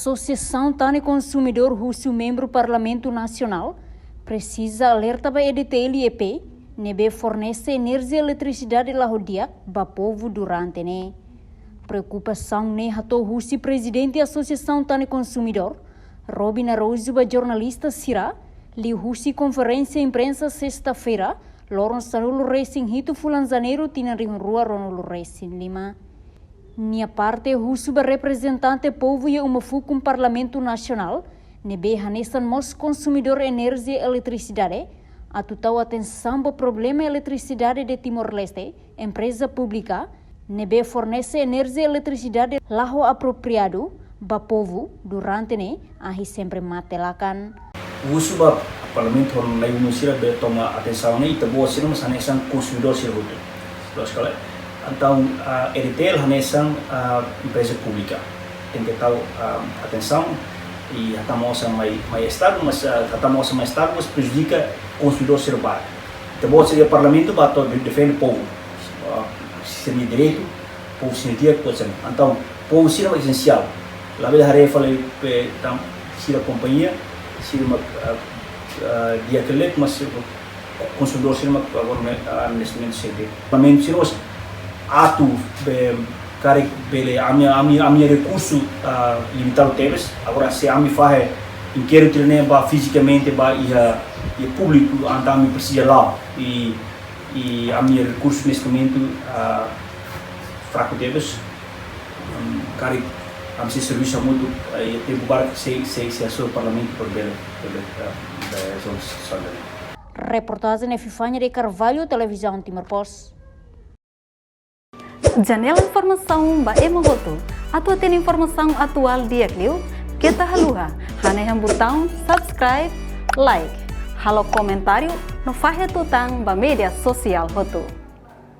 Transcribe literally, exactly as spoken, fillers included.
Asosiasaun Tan no Konsumidór husu membru Parlamentu Nasionál presiza alerta ba E D T L e E P ne'ebé fornese enerjia eletrisidade la ho di'ak ba povu durante ne'e. Preokupasaun ne'e hato'o husi Prezidente Asosiasaun Tan no Konsumidór, Robin Araújo, ba jornalista sira liuhusi konferénsia imprensa sesta-feira, loron sanulu-resin-hitu fulan Janeiru tinan rihun rua ruanulu-resin-lima. Nia parte husu ba reprezentante povu iha uma fukun Parlamentu Nasionál ne'ebé hanesan mós konsumidór enerjia eletrisidade atu tau atensaun ba problema eletrisidade de Timor-Leste, empreza públika ne'ebé fornese enerjia eletrisidade la ho apropriadu ba povu durante ne'e ahi sempre mate lakan. Husu ba Parlamentu hodi nai unu sira bele toma atensaun ne'e, ita-boot sira mós hanesan konsumidór sira hotu. Loos ka lae? Entaun, ah, E D T L hanesan, ah, empreza públika. Tenke tau, ah, atensaun i hatama osan mai, mai Estadu, mas, ah, hatama osan mai Estadu, mas prejudika konsumidór sira barak. Ita-boot sira iha Parlamentu ba atu defende povu. Ah, sira-nia direitu, povu sira-nia direitu, povu sira. Entaun, povu sira mak esensiál. Labele haree fali pe tan sira kompañia, sira mak, ah, ah, di'ak ka lae, mas sira konsumidór sira mak agora ne'e, ah, neste momento sente. Parlamentu sira mós atu be karik bele ami, ami, ami-nia rekursu, ah, limitadu tebes. Agora se ami fahe inkéritu ne'e ba fizikamente ba iha, iha públiku, entaun ami presiza la'o. I, i ami-nia rekursu neste momento, ah, fraku tebes. Hum, karik ami sei servisu hamutuk, ah, iha tempu barak sei, sei, sei hasoru Parlamentu para bele, bele, ah, bele rezolve situasaun ne'e. Reportajen Epifania de Carvalho, Televizaun Timor Post. Janela informasaun ba ema hotu. Atu hatene informasaun atuál di'ak liu, keta haluha hanehan butaun subscribe, like, halo komentáriu no fahe tutan ba média sosiál hotu.